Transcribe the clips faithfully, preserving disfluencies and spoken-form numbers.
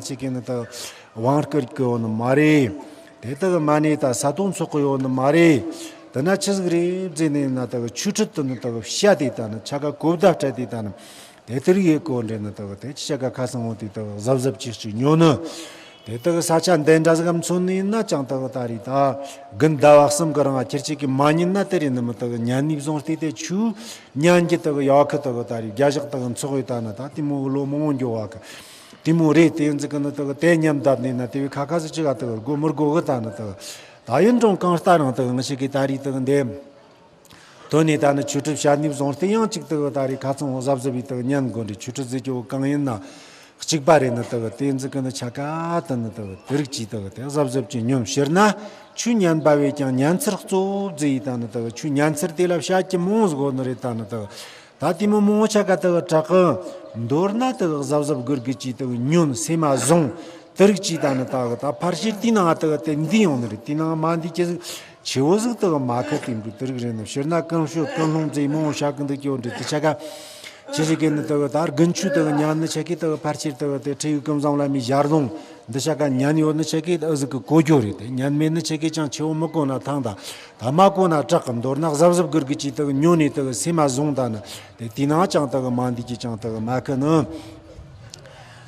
ཅིག་གི་ནི་དག་དབང་བསྐུར་གི་ཡོད་ནི་མ་རེད། དེ་དག་མ་ཎི་ད་ས་དོང་ཚོགས་གི་ཡོད་ནི་མ་རེད། དེ་ན་ཆི་ཟིག་རེད་ཟེར་ནས་ན་དག་ཆོས་ཁྲིད་དུ་ནི་དག་བཤད་དེ་ད་ནི་ཆ་ག་གོ་བརྡ་སྤྲད་དེ་ད་ནི། དེ་ལྟར་ཡེ་གོ་འདྲེ་ནི་དག་དེ་ཆི་ཆ་ག་ཁ་སང་འོང་དེ་དག་གཟབ་གཟབ་ཅིག་ཅིག་ཉོ་ནི། དེ་དག་ས་ཆ་འདི་འདྲ་ཟིག་གམ་མཚོན་ནི་ཡིན་ན་ཅང་དག་ད་རེད་ད། དགུན་ཟླ་བ་གསུམ་གི་རིང་ཁྱེར་ཅིག་གི་མ་ཉིན་ན་དེ་རེད་ནི་མི་དག་ཉན་ནི་བཟུང་སྟེ་དེ་ཆུ་ཉན་གྱི་དག་ཡག་གི་དག་ད་རེད་རྒྱ་ཞག་དག་འཚོགས་ཡོད་ད་ནི་ད་དེ་མོ་ལོ་མང་བོ་འགྱོ་བ་གི། དེ་མོ་རེད། དེ་ཡིན་ཟིག་གི་ནི་དག་དེ་ཉམས་བསྡད་ནས་ན་དེ་བས་ཁ་ཁ་ཟིག་ཅིག་ག་དག་དགོ་མི་དགོ་གི་ད་ནི་དག་ད་ཡིན་རུང་གང་ལྟར་རང་དག་ང་ཞིག་གི་ད་རེད་དག་འདེམ། དོན་ནས་ད་ནི་ཆོས་ཁྲིད་བྱ་ནུས་བཟུང་སྟེ་ཡང་གཅིག་དག་ད་རེས་ཁ་ཚང་བོ་གཟབ་གཟབ་བྱས་དག་ཉན་དགོས་འདྲི། ཆོས་ཁྲིད་ཟེར་རྒྱུ་བོ་གང་ཡིན་ན་གཅིག་པ་རེད་ནི་དག་དེ་འཛི་གི་ནི་ཆ་ག་དུ་ནི་དག་དེ་རིགས་ཀྱིས་དག་དེ་གཟབ་གཟབ་ཀྱིས་ཉོན། སྤྱིར་ན་ཆོས་ཉན་པ་བས་ཀྱང་ཉན་ཚུལ་གཙོ་བོ་བརྩི་ཡི་ད་ནི་དག་ཆོས་ཉན་ཚུལ་དེ་ལ་བྱ་རྒྱུ་མང་ཟིག་ཡོད་ནི་རེད་ད་ནི་དག་ད་དེ་མོ་མང་བོ་ཆ་ག་དག་དྲག་གི། མདོར་ན་དག་གཟབ་གཟབ་སྒུར་སྒུར་གྱིས་དག་ཉོན་སེམས་མ་བཟུང་། དེ་རིགས་ཀྱིས་ད་ནི་དག་ད་ཕར་ཕྱིར་དེའི་ནང་དག་དེ་འདི་ཡོང་ནི་རེད། དེའི་ནང་མ་འདི་ཀྱི་ཟིག་ཆེ་བོ་ཟིག་དག་མ་ཁ་དེ་འདུག་དེ་རིགས་རེད་ནི། སྤྱིར་ན་ཀུན་སྤྱོད་ཀུན་སློང་ཟེར་མང་བོ་བྱ་གི་འདུག་ཀྱི་འོ་འདྲི་དེ་ཆ་ག་ཆི་ཟིག་གི་ནི་དག་ད་དགུན་ཆོས་དག་ཉན་ནི་ཆ་གི་དག་ཕར་ཕྱིར་དག་དེ་ཁྲིད་ཡིག་ཀུན་བཟང་བླ་མའི་ཞལ་ལུང་འདི་ཆ་ག་ཉན་ཡོད་ནི་ཆ་གི་ཨ་ཟིག་གི་གོ་རྒྱུ་རེད། དེ་ཉན་མེད་ནི་ཆ་གི་ཅང་ཆེ་བོ་མི་གོ་ན་ཐང་ད། ད་མ་གོ་ན་དྲག་གི། མདོར་ན་གཟབ་གཟབ་སྒུར་སྒུར་གྱིས་དག་ཉོན་ནས་དག་སེམས་མ་བཟུང་ད་ནི། དེ་དེའི་ནང་ཅང་དག་མ་འདི་ཀྱི་ཅང་དག་མ་ཁ་ནི།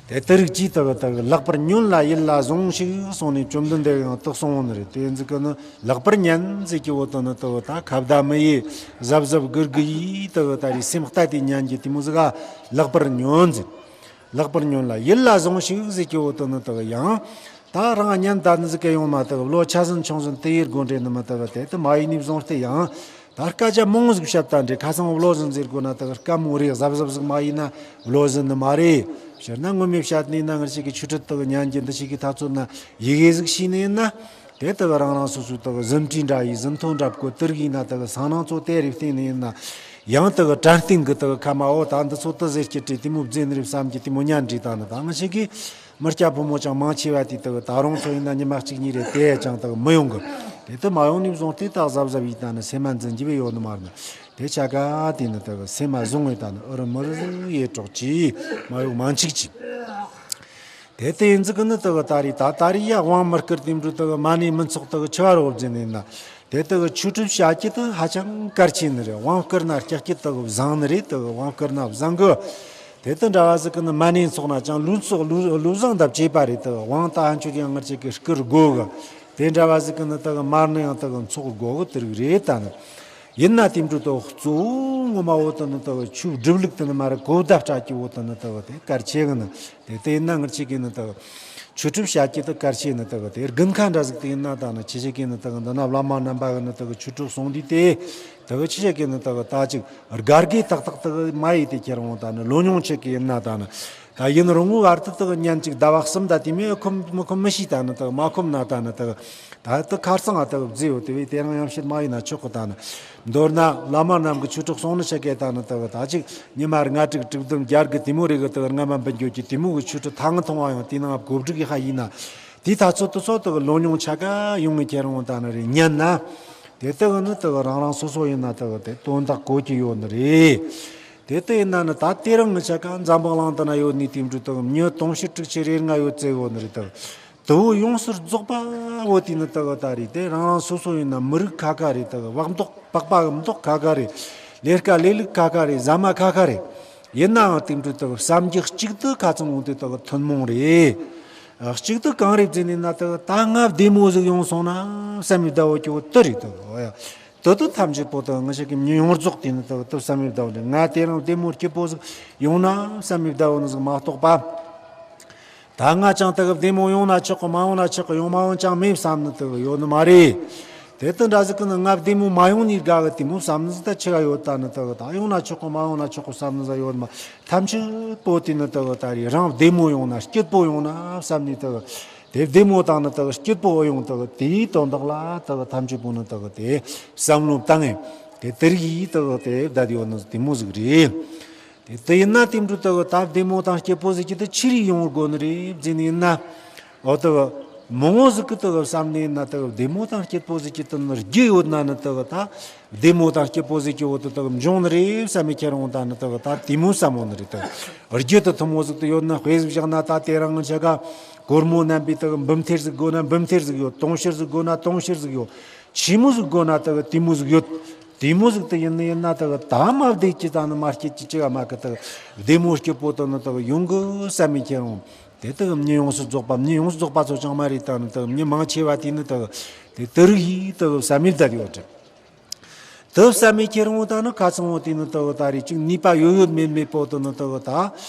དེ་དེ་རིགས་ཀྱིས་དག་དག་ལེགས་པར་ཉོན་ལ་ཡིད་ལ་ཟུངས་ཤིག་གསུངས་ནས་བཅོམ་ལྡན་འདས་ཡང་དག་གསུངས་ནི་རེད། དེ་འཛི་གི་ནི་ལེགས་པར་ཉན་ཟེར་གྱི་འོ་དོ་ནི་དག་ད་ཁ་བརྡ་མི་ཡེ་གཟབ་གཟབ་སྒུར་སྒུར་ཡིས་དག་ད་རེས་སེམས་གཏད་དེ་ཉན་གྱི་དེ་མོ་ཟིག་ག་ལེགས་པར་ཉོན་ཟེར། ལེགས་པར་ཉོན་ལ་ཡིད་ལ་ཟུངས་ཤིག་ཟེར་གྱི་འོ་དོ་ནི་དག་ཡང་། ད་རང་ཉན་ད་ནི་ཟིག་གི་ཡོང་མ་དག་བློ་ཆ་ཟིན་ཆུང་ཟིན་དེ་ཡེ་དགོས་འདྲེ་ནི་མི་དག་དེ་དུ་མ་ཡེ་ནི་བཟུང་སྟེ་ཡང་། ད་སྐད་ཆ་མང་ཟིག་བཤད་ད་འདྲེ་ཁ་སང་བློ་ཟིན་ཟེར་དགོས་ན་དག་སྐད་མོ་རེ་གཟབ་གཟབ་ཟིག་མ་ཡེ་ན་བློ་ཟིན་ནི་མ་རེད། སྤྱིར་ན་ངོ་མས་བཤད་ནི་ན་ང་ཅག་གི་ཆོས་ཁྲིད་དག་ཉན་གྱི་འདི་ཞིག་གི་ཐག་ཚོད་ན་ཡི་གེ་ཟིག་ཤེས་ནི་ཡིན་ན། དེ་དག་རང་རང་སོ་སོའི་དག་ཟིན་བྲིས་འདྲ་ཡིས་ཟིན་ཐོ་འདྲ་བཀོད་དེ་རིགས་ཡིན་ན་དག་སང་ནང་ཚོ་དེ་རེ་བརྟེན་ནས་ཡིན་ན། ཡང་དག་དྲན་རྟེན་གྱི་དག་ཁ་མ་འོ་ད་འདི་ཚོ་དུ་ཟེར་སྐྱེ་དྲི་དེ་མོ་བརྫེ་ནི་རེད་བསམ་གྱི་དེ་མོ་ཉན་འདྲི་ད་ནི་ད་ང་ཞིག་གིས་མི་སྐྱ་ཕོ་མོ་ཅང་མང་ཆེ་བ་དེ་དག་ད་རུང་ཚོ་ཡིན་ན་ཉི་མ་གཅིག་གཉིས་རེ་དེ་ཅང་དག་མི་ཡོང་གི། དེ་དུ་མ་ཡོང་ནི་བཟུང་སྟེ་ད་གཟབ་གཟབ་ཡིས་ད་ནི་སེམས་མ་འཛིན་རྒྱུ་བས་ཡོད་ནི་མ་རེད་ནི། དེ་ཆ་ག་དེ་ནི་དག་སེམས་མ་བཟུང་བས་ད་ནི་ཨུ་རུ་མི་རུ་ཡེ་གྲོགས་ཀྱིས་མ་ཡོང་མང་ཆིག་ཅིག་དེ་ལྟ་ཡིན་ཟིག་གི་ནི་དག་ད་རེས་ད་ད་རེས་ཡ་དབང་མི་བསྐུར་དེ་འབྲུ་དག་མ་ཎི་མི་ཚོགས་དག་ཆི་བ་རོ་བརྫིན་ནས་ན། དེ་དག་ཆོས་ཁྲིད་བྱ་རྒྱུ་དག་ཧ་ཅང་གལ་ཆེ་ནི་རེད། དབང་བསྐུར་ན་སྐྱག་རྒྱུ་དག་བཟང་ནི་རེད། དག་དབང་བསྐུར་ན་བཟང་གི། དེ་དག་འདྲ་བ་ཟིག་གི་ནི་མ་ཎི་ཚོགས་ན་ཅང་ལུས་ཚོགས་ལུས་ལུས་བཟང་འདབ་ཅེས་པ་རེད། དག་དབང་ད་ཧན་ཆོས་ཀྱི་ངར་ཅིག་གི་བསྐུར་དགོ་གི། དེ་འདྲ་བ་ཟིག་གི་ནི་དག་མ་ཎི་ཡང་དག་ཚོགས་དགོ་གི་དེ་རིགས་རེད་ད་ནི། ཡིན་ན་དེ་འབྲུ་དག་གཙོ་བོ་ངོ་མ་འོ་དེ་ནི་དག་ཆོས་སྒྲུབ་ལུགས་དེ་ནི་མ་རེད། གོ་བརྡ་སྤྲད་ཀྱི་འོ་དེ་ནི་དག་དེ་གལ་ཆེ་གི་ནི། དེ་ལྟ་ཡིན་ན་ངར་ཅིག་གི་ནི་དག་ཆོས་ཁྲིད་བྱ་རྒྱུ་དེ་གལ་ཆེ་ནི་དག་དེ་དགུན་ཁ་འདྲ་ཟིག་དེ་ཡིན་ན་ད་ནི་ཆི་ཆི་གི་ནི་དག་འདི་ན་བླ་མ་རྣམ་པ་གི་ནི་དག་ཆོས་ཁྲིད་གསུང་དུས་དེ་དག་ཆི་ཆི་གི་ནི་དག་ད་ཅིག་དགའ་དགའི་ཏག་ཏག་དག་མ་ཡིས་དེ་ཁྱེར་འོང་ད་ནི་ལོ་ཉུང་ཆེ་གི་ཡིན་ན་ད་ནི། ད་ཡིན་རུང་ངོ་བར་དུ་དག་ཉན་ཅིག་ཟླ་བ་གསུམ་ད་དེ་མི་ཁོམ་མི་ཁོམ་མི་ཤེས་ད་ནི་དག་མ་ཁོམ་ན་ད་ནི་དག་ད་དུ་ཁར་སང་ང་དག་བརྫི་ཡོད་དེ་བས་དེ་རང་ཡང་བཤད་མ་ཡིན་ན་ཆོག་གི་ད་ནི། མདོར་ན་བླ་མ་རྣམས་ཀྱི་ཆོས་ཁྲིད་གསུང་ནི་ཆ་གས་ད་ནི་དག་ད་ཅིག་ཉི་མ་ལྔ་དྲུག་དྲུག་བདུན་བརྒྱད་དགུ་དེ་མོ་རེ་གི་དག་རྔ་མ་འབུལ་འགྱོད་ཀྱི་དེ་མོ་གི་ཆོས་ཁྲིད་ཐང་མཐོང་བ་ཡང་དེ་ནང་གོ་སྒྲིག་ཡི་ཧ་ཡིན་ན། དེའི་ཐ་ཚོད་དུ་ཚོད་དག་ལོ་ཉུང་ཆ་ག་ཡོང་ངི་ཁྱེར་འོང་ད་ནི་རེ་ཉན་ན། དེ་དག་ནི་དག་རང་རང་སོ་སོ་ཡིན་ན་དག་དེ་དོན་དག་གོ་གི་ཡོད་ནི་རེད། དེ་ལྟ་ཡིན་ན་ནི་ད་དེ་རིང་ངི་ཆ་ག་འཛམ་བུ་གླིང་འདི་ན་ཡོད་ནི་དེ་འབྲུ་དག་མྱི་དུང་ཕྱུར་དྲུག་ཅུ་རེ་ལྔ་ཡོད་ཚེ་ཡོད་ནི་རེད་དག་དུ་བོ་ཡོངས་སུ་རྫོགས་པ་བོ་དེ་ནི་དག་ད་རེད། དེ་རང་རང་སོ་སོ་ཡིན་ན་མི་རིགས་ཁ་ཁ་རེད། དག་བག་མདོག་པགས་པ་གི་མདོག་ཁ་ཁ་རེད། ལས་ཀ་ལས་ལུགས་ཁ་ཁ་རེད། ཟ་མ་ཁ་ཁ་རེད། ཡིན་ནའང་དེ་འདྲ་དག་བསམ་རྒྱུ་གཅིག་ཏུ་ཁ་ཚང་འོང་དེ་དག་ཐུན་མོང་རེད། གཅིག་ཏུ་གང་རེད་ཟེར་ནས་ན་དག་ད་ང་བདེ་མོ་ཟིག་ཡོང་སོང་ན་བསམ་མི་བདའ་བོ་སྐྱོ་བོ་དུ་རེད་དག་འོ་ཡ། དུ་དུ་ཐམས་ཅད་པོ་དག་ང་ཞིག་གི་མྱི་ཡོངས་རྫོགས་དེ་ནི་དག་དུ་བསམ་མི་བདའ་བོ་རེད། ང་དེ་རིང་བདེ་མོ་སྐྱིད་པོ་ཟིག་ཡོང་ན་བསམ་མི་བདའ་བོ་ནི་ཟིག་མ་གཏོགས་པ། ད་ང་ཅང་དག་བདེ་མོ་ཡོང་ན་ཆོག་གི། མ་ཡོང་ན་ཆོག་གི། ཡོང་མ་ཡོང་ཅང་མེད་བསམ་ནི་དག་ཡོད་ནི་མ་རེད། དེ་ལྟ་འདྲ་ཟིག་གི་ནི་ང་བདེ་མོ་མ་ཡོང་ནི་དགའ་གི་དེ་མོ་བསམ་ནི་ཟིག་ད་ཆི་ག་ཡོད་ད་ནི་དག་ད་ཡོང་ན་ཆོག་གི། མ་ཡོང་ན་ཆོག་གི་བསམ་ནི་ཟིག་ཡོད་ནི་མ། ཐམས་ཅད་པོ་དེ་ནི་དག་ད་རེད། རང་བདེ་མོ་ཡོང་ན་སྐྱིད་པོ་ཡོང་ན་བསམ་ནི་དག་དེ་བདེ་མོ་དང་ནི་དག་སྐྱིད་པོ་ཡོང་དག་དེའི་དོན་དག་ལ་དག་ཐམས་ཅད་པོ་ནི་དག་དེ་བསམ་བློ་བཏང་ངེ་དེ་དེ་རིགས་ཡིས་དག་དེ་བསྡད་ཡོད་ནི་དེ་མོ་ཟིག་རེད། དེ་དེ་ཡིན་ན་དེ་འདྲ་དག་ད་བདེ་མོ་དང་སྐྱིད་པོ་ཟེར་གྱི་དེ་ཆི་རིགས་ཡོང་དགོས་ནི་རེད་ཟེར་ནི་ཡིན་ན། འོ་དག་ མང་བོ་ཟིག་གི་དག་བསམ་ནས་ན་དག་བདེ་མོ་དང་སྐྱིད་པོ་ཟིག་གི་དུ་ནི་རྒྱུ་ཡོད་ན་ནི་དག་ད་བདེ་མོ་དང་སྐྱིད་པོ་ཟིག་གི་འོག་ཏུ་དག་འབྱུང་ནི་རེད་བསམ་མི་ཁྱེར་འོང་ད་ནི་དག་ད་དེ་མོ་བསམ་འོང་ནི་རེད། དག་རྒྱུ་དུ་ཐུན་མོང་ཟིག་ཏུ་ཡོད་ན་དཔེ་ཟིག་བཞག་ན་ད་དེ་རིང་ང་ཆ་ག་སྒོར་མོ་རྣམ་པའི་དག་འབུམ་ཐེར་ཟིག་དགོས་ན་འབུམ་ཐེར་ཟིག་ཡོད། དུང་ཕྱུར་ཟིག་དགོས་ན་དུང་ཕྱུར་ཟིག་ཡོད། ཆི་མོ་ཟིག་དགོས་ན་དག་དེ་མོ་ཟིག་ཡོད། དེ་མོ་ཟིག་ཏུ་ཡིན་ནི་ཡིན་ན་དག་ད་མ་བདེ་སྐྱིད་ད་ནི་མ་སྐྱིད་ཀྱི་ཅི་ག་མ་གི་དག་བདེ་མོ་སྐྱིད་པོ་དུ་ནི་དག་ཡོང་གི་བསམ་མི་ཁྱེར་འོང་། དེ་དག་མྱི་ཡོངས་སུ་རྫོགས་པ། མྱི་ཡོངས་སུ་རྫོགས་པ་ཚོ་ཅང་མ་རེད། ད་ནི་དག་མྱི་མང་ཆེ་བ་དེ་ནི་དག་དེ་དེ་རིགས་ཡིས་དག་བསམ་མི་བསྡད་ཡོད་རེད། དེ་བསམ་མི་ཁྱེར་འོང་ད་ནི་ཁ་ཚང་བོ་དེ་ནི་དག་ད་རེས་ཅིག་ནུས་པ་ཡོད་ཡོད་མེད་མེད་པོ་དུ་ནི་དག་ད་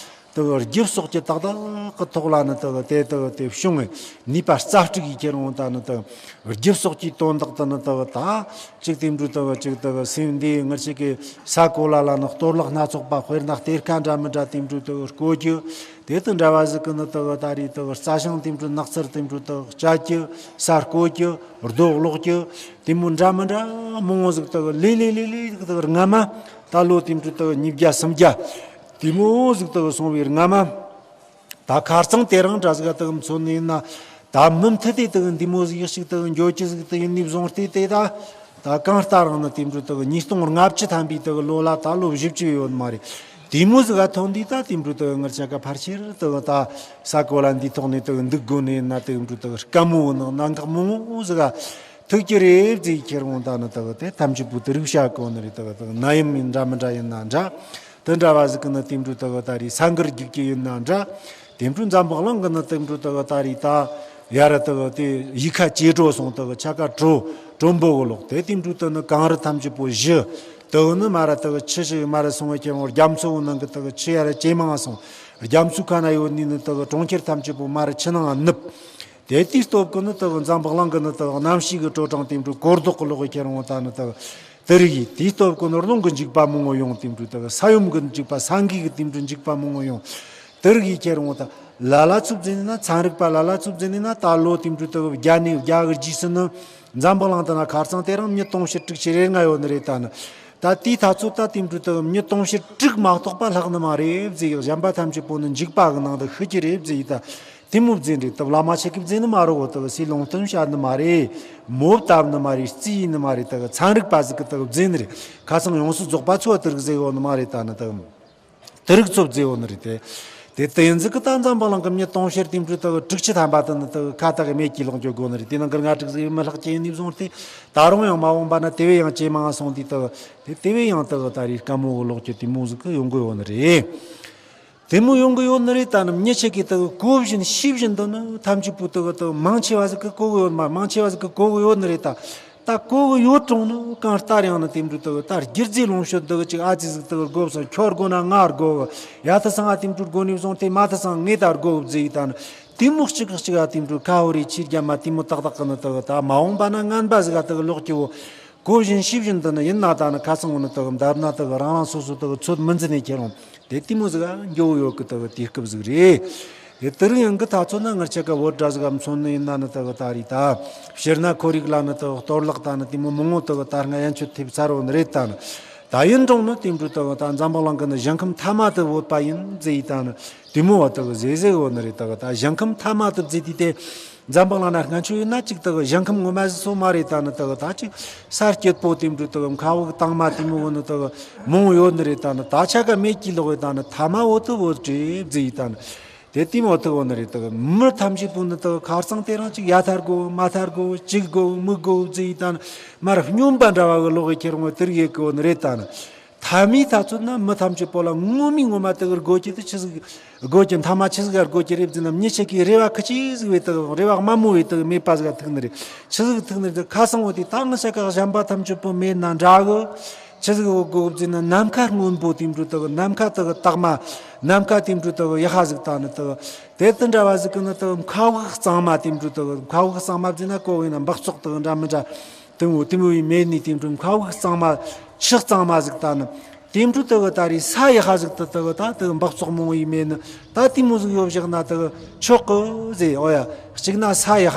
དག་རྒྱུ་སོགས་ཀྱི་ཏག་ཏག་གི་ཐོག་ལ་ནི་དག་དེ་དག་དེ་བྱུང་ངེ་ནུས་པ་རྩ་སྤྲུགས་ཡིས་ཁྱེར་འོང་ད་ནི་དག་རྒྱུ་སོགས་ཀྱི་དོན་དག་དུ་ནི་དག་ད་ཅིག་དེ་འདྲ་དག་ཅིག་དག་སེམས་འདི་ངར་ཅིག་གི་ས་གོ་ལ་ལ་ནི་གཏོར་བརླག་སྣ་ཚོགས་པ། དཔེར་ན་གཏེར་ཁ་འདྲ་མི་འདྲ་དེ་འདྲ་དག་བརྐོ་རྒྱུ། དེ་དང་འདྲ་བ་ཟིག་གི་ནི་དག་ད་རེས་དག་རྩྭ་ཤིང་དེ་འདྲ་ནགས་ཚལ་དེ་འདྲ་དག་བཅད་རྒྱུ། ས་བརྐོ་རྒྱུ། རྡོ་སློག་རྒྱུ། དེ་མོ་འདྲ་མི་འདྲ་མང་བོ་ཟིག་དག་ལས་ལས་ལས་ལས་དག་སྔ་མ་ད་ལོ་དེ་འདྲ་དག་ཉིས་བརྒྱ་སུམ་བརྒྱ་དེ་མོ་ཟིག་དག་སོང་བའི་སྔ་མ། ད་ཁ་རྩང་དེ་རིང་འདྲ་ཟིག་དག་མཚོན་ནས་ན། ད་མུ་མཐུད་དེ་དག་འདི་མོ་ཟིག་ཡག་ཞིག་དག་འགྱོ་རྒྱུ་ཟིག་དག་ཡིན་ནི་བཟུང་སྟེ་དེ་ད། ད་གང་ལྟར་རང་ནི་དེ་འདྲ་དག་ཉིས་སྟོང་ལྔ་བཅུ་ཐམ་པའི་དག་ལོ་ལ་ད་ལོ་བཞི་བཅུ་ཡོད་མ་རེད། དེ་མོ་ཟིག་ག་ཐོན་དུས་ད་དེ་འདྲ་དག་ངར་ཆ་ག་ཕལ་ཆེར་དག་ད་ས་གོ་ལ་འདིའི་ཐོག་ནས་དག་འདུག་དགོས་ནས་ན། དེ་འདྲ་དག་དཀའ་མོ་ནང་ན་འགག་མང་བོ་ཟིག་ག་ཐུག་རྒྱུ་རེད་ཟེར་ཁྱེར་འོང་ད་ནི་དག་དེ་ཐམས་ཅད་པོ་དེ་རིགས་བྱ་དགོས་ནི་རེད། དག་དག་ནད་ཡམས་ཡིན་འདྲ་མི་འདྲ་ཡིན་ན་འདྲ། དེ་འདྲ་བ་ཟིག་གི་ནི་དེ་འདྲ་དག་ད་རེས་ས་འགུལ་རྒྱུག་རྒྱུ་ཡིན་ན་འདྲ། དེ་འདྲ་འཛམ་བུ་གླིང་གི་ནི་དེ་འདྲ་དག་ད་རེས་ད་ཡ་ར་དག་དེ་ཡི་ཁ་ཇེ་དྲོ་སོང་། དག་ཆ་ག་དྲོ་དྲོན་པོ་གི་ལོག་དེ་དེ་འདྲ་དག་ནི་གངས་རི་ཐམས་ཅད་པོ་བཞུ། དག་ནི་མ་ར་དག་ཆུ་ཞིག་མ་ར་སོང་བའི་ཁྱེར་འོང་རྒྱ་མཚོ་བོ་ནང་གི་དག་ཆུ་ཡ་ར་ཇེ་མང་སོང་། རྒྱ་མཚོ་ཁ་ན་ཡོད་ནི་ནི་དག་གྲོང་ཁྱེར་ཐམས་ཅད་པོ་མ་ར་ཆུ་ནང་ནུབ། དེ་དེའི་སྟབས་ཀྱིས་ནི་དག་འཛམ་བུ་གླིང་གི་ནི་དག་གནམ་གཤིས་ཀྱི་དྲོ་གྲང་དེ་འདྲ་གོ་ལྡོག་གི་ལོག་གི་ཁྱེར་འོང་ད་ནི་དག་དེ་རིགས་ཡིན། དེའི་སྟབས་ཀྱིས་ནི་རླུང་གི་འཇིགས་པ་མང་བོ་ཡོང་། དེ་འདྲ་དག་ས་ཡོམ་གྱི་འཇིགས་པ། ས་འགུལ་གྱི་དེ་འདྲ་འཇིགས་པ་མང་བོ་ཡོང་། དེ་རིགས་ཡིན་ཁྱེར་འོང་ད་ལ་ལ་ཚུབ་ཟིན་ནི་ན། ཚན་རིག་པ་ལ་ལ་ཚུབ་ཟིན་ནི་ན། ད་ལོ་དེ་འདྲ་དག་བརྒྱ་ནས་བརྒྱ་གི་རྗེས་སུ་ནི་འཛམ་བུ་གླིང་དུ་ན་ཁ་རྩང་དེ་རིང་མྱི་དུང་ཕྱུར་དྲུག་ཅུ་རེ་ལྔ་ཡོད་ནི་རེད། ད་ནི་ད་དེའི་ཐ་ཚོད་ད་དེ་འདྲ་དག་མྱི་དུང་ཕྱུར་དྲུག་མ་གཏོགས་པ་ལྷག་ནི་མ་རེད་ཟེར་ཡག་གཞན་པ་ཐམས་ཅད་པོ་ནི་འཇིགས་པ་གི་ནང་དུ་ཤི་རྒྱུ་རེད་ཟེར་ཡི་ད། དེ་མོ་བཟླས་རེད། ད་བླ་མ་ཆོ་གིས་བཟླས་ནི་མ་རེད། འོ་ད་གི་སུས་ལུང་བསྟན་བྱས་ནི་མ་རེད། མོ་བཏབ་ནི་མ་རེད། རྩིས་ཡས་ནི་མ་རེད། ད་གི་ཚན་རིག་པ་ཟིག་གིས་ད་གི་བཟླས་ནི་རེད། ཁ་སང་ཡོངས་སུ་རྫོགས་པ་ཚོ་དེ་རིགས་བཟླས་ཡོད་ནི་མ་རེད། ད་ནི་ད་གི་དེ་རིགས་ཚོ་བཟླས་ཡོད་ནི་རེད། དེ་དེ་དེ་ཡིན་ཟིག་གི་ད་འཛམ་བུ་གླིང་གི་མྱི་དུང་ཕྱུར་དེ་འདྲ་ད་གི་དྲུག་ཅུ་ཐམ་པ་དེ་ནི་ད་གི་ཁ་ད་གི་མེད་ཀྱི་ལོག་འགྱོ་དགོས་ནི་རེད། དེ་ནང་གི་ལྔ་དྲུག་ཟིག་ཡིན་མི་ལྷག་ཅིག་ཡིན་ནི་བཟུང་སྟེ། ད་རུང་ཡང་མ་འོངས་པ་ན་དེ་བས་ཡང་ཇེ་མང་སོང་དུས་ད་གི་དེ་དེ་བས་ཡང་ད་གི་ད་རེས་དཀའ་མོ་གི་ལོག་རྒྱུ་དེ་མོ་ཟིག་གི་ཡོང་གི་ཡོད་ནི་རེད། དེ་མོ་ཡོང་གི་ཡོད་ནི་རེད། ད་ནི་མྱི་ཆོ་གིས་ད་གི་གོ་བཞིན་ཤེས་བཞིན་དུ་ནི་ཐམས་ཅད་པོ་ད་གི་ད་གི་མང་ཆེ་བ་ཟིག་གིས་གོ་གི་ཡོད་མ། མང་ཆེ་བ་ཟིག་གིས་གོ་གི་ཡོད་ནི་རེད། ད་ད་གོ་གི་ཡོད་རུང་ནི་གང་ལྟར་ཡང་ནི་དེ་འདྲ་ད་གི་ད་རྒྱུ་རྫས་ལོངས་སྤྱོད་ད་གི་ཅིག་ཨ་ཙི་ཟིག་ད་གི་དགོས་སོང་། ཁྱོ་དགོས་ན་ང་དགོས་གི། ཡ་ད་སང་ང་དེ་འདྲ་དགོས་ནི་བཟུང་སྟེ། མ་ད་སང་ངས་ད་དགོས་གི་བཟླས་ཡི་ད་ནི། དེ་མོ་གཅིག་གཅིག་ག་དེ་འདྲ་ཁ་ཧོ་རེ་ཆེ་རྒྱ་མ་དེ་མོ་ཏག་ཏག་གི་ནི་ད་གི་ད་མ་འོངས་པ་ན་ངན་པ་ཟིག་ག་ད་གི་ལོག་རྒྱུ་བོ། གོ་བཞིན་ཤེས་བཞིན་དུ་ནི་ཡིན་ན་ད་ནི་ཁ་སང་བོ་ནི་ད་གི་འདབ་ན་ད་གི་རང་རང་སོ་སོ་ད་གི་ཚོད་མི་འཛིན་ནས་ཁྱེར་འོང་། དེ་དེ་མོ་ཟིག་ག་འགྱོ་ཡོད་གི། ད་གི་དུས་སྐབས་ཟིག་རེད། དེ་དེ་རིང་ཡང་གི་ཐ་ཚོད་ན་ངར་ཆ་ག་བོད་འདྲ་ཟིག་ག་མཚོན་ནི་ཡིན་ན་ནི་ད་གི་ད་རེས་ད་སྤྱིར་ན་ཁོར་ཡུག་ལ་ནི་ད་གི་གཏོར་བརླག་ད་ནི་དེ་མོ་མང་བོ་ད་གི་ད་སྔ་ཡན་ཆོད་ཐེབས་ཚར་བོ་ནི་རེད། ད་ནི་ད་ཡིན་རུང་ནི་དེ་འདྲ་ད་གི་ད་འཛམ་བུ་གླིང་གི་ནི་ཞིང་ཁམས་མཐའ་མ་དེ་བོད་པ་ཡིན་བཟླས་ཡི་ད་ནི། དེ་མོ་བ་ད་གི་བཟླས་བཟླས་ཡོད་ནི་རེད། ད་གི་ད་ཞིང་ཁམས་མཐའ་མ་དེ་བཟླས་དུས་དེ། འཛམ་བུ་གླིང་ན་སྔ་ཆོད་ཡིན་ན་ཅིག་ད་གི་ཞིང་ཁམས་ངོ་མ་ཟིག་སོ་མ་རེད། ད་ནི་ད་གི་ད་ཅིག་ས་སྐྱིད་པོ་དེ་འདྲ་ད་གི་མཁའ་དབུགས་དྭངས་མ་དེ་མོ་བོ་ནི་ད་གི་མང་ཡོད་ནི་རེད། ད་ནི་ད་ཆ་ག་མེད་ཀྱི་ལོག་ཡོད། ད་ནི་མཐའ་མ་བོ་དེ་བོ་རེད་བཟླས་ཡི་ད་ནི། དེ་དེ་མོ་དེ་བོ་ནི་རེད། ད་གི་མི་ཐམས་ཅད་པོ་ནི་ད་གི་ཁ་རྩང་དེ་རིང་ཅིག་ཡ་ཐར་དགོས་མ་ཐར་དགོས་ཅིག་དགོས་མི་དགོས་བཟླས་ཡི་ད་ནི། མར་སྨྱོན་པ་འདྲ་བ་གི་ལོག་གི་ཁྱེར་འོང་དེ་རིགས་ཡེད་གི་བོ་ནི་རེད། ད་ནི། མཐའ་མའི་ཐ་ཚོད་ན་མི་ཐམས་ཅད་པོ་ལ་ངོ་མའི་ངོ་མ་དེ་གི་དགོས་རྒྱུ་དེ་ཆི་ཟིག་དགོས་རྒྱུ། མཐའ་མ་ཆི་ཟིག་ག་དགོས་རྒྱུ་རེད་བཟླས་ན། མྱི་ཆོ་གིས་རེ་བ་ཁི་ཆི་ཟིག་བས་དེ་གི་རེ་བ་དམའ་མོ་བས་དེ་གི་མེད་པ་ཟིག་ག་ཐུག་ནི་རེད། ཆི་ཟིག་ཐུག་ནི་རེད། ཁ་སང་བོ་དེ་ད་ངི་ཆ་ག་གཞན་པ་ཐམས་ཅད་པོ་མེད་ན་འདྲ་གི། ཆི་ཟིག་བོ་དགོས་བཟླས་ན། ནམ་མཁའ་སྔོན་པོ་དེ་འདྲ་དེ་གི། ནམ་མཁའ་དེ་གི་དག་མ། ནམ་མཁའ་དེ་འདྲ་དེ་གི་ཡག་པ་ཟིག་ད་ནི་དེ་གི། དེ་དང་འདྲ་བ་ཟིག་གི་ནི་དེ་གི་མཁའ་དབུགས་གཙང་མ་དེ་འདྲ་དེ་གི། མཁའ་དབུགས་གཙང་མ་བཟླས་ན་གོ་བས་ན་འབག་བཙོག་དེ་གི་འདྲ་མི་འདྲ། དེ་མོ་དེ་མོ་བའི་མེད་ནི་དེ་འདྲ་མཁའ་དབུགས་གཙང་མ། ཆུ་གཙང་མ་ཟིག་ད་ནི། དེ་འདྲ་དེ་གི་ད་རེས་ས་ཡག་པ་ཟིག་ད་དེ་གི་ད་དེ་གི་འབག་བཙོག་མང་བའི་མེད་ནི། ད་དེ་མོ་ཟིག་ཡོད་བཞག་ན་དེ་གི་ཆོག་གི་ཟེར། འོ་ཡ། གཅིག་ན་ས་ཡག་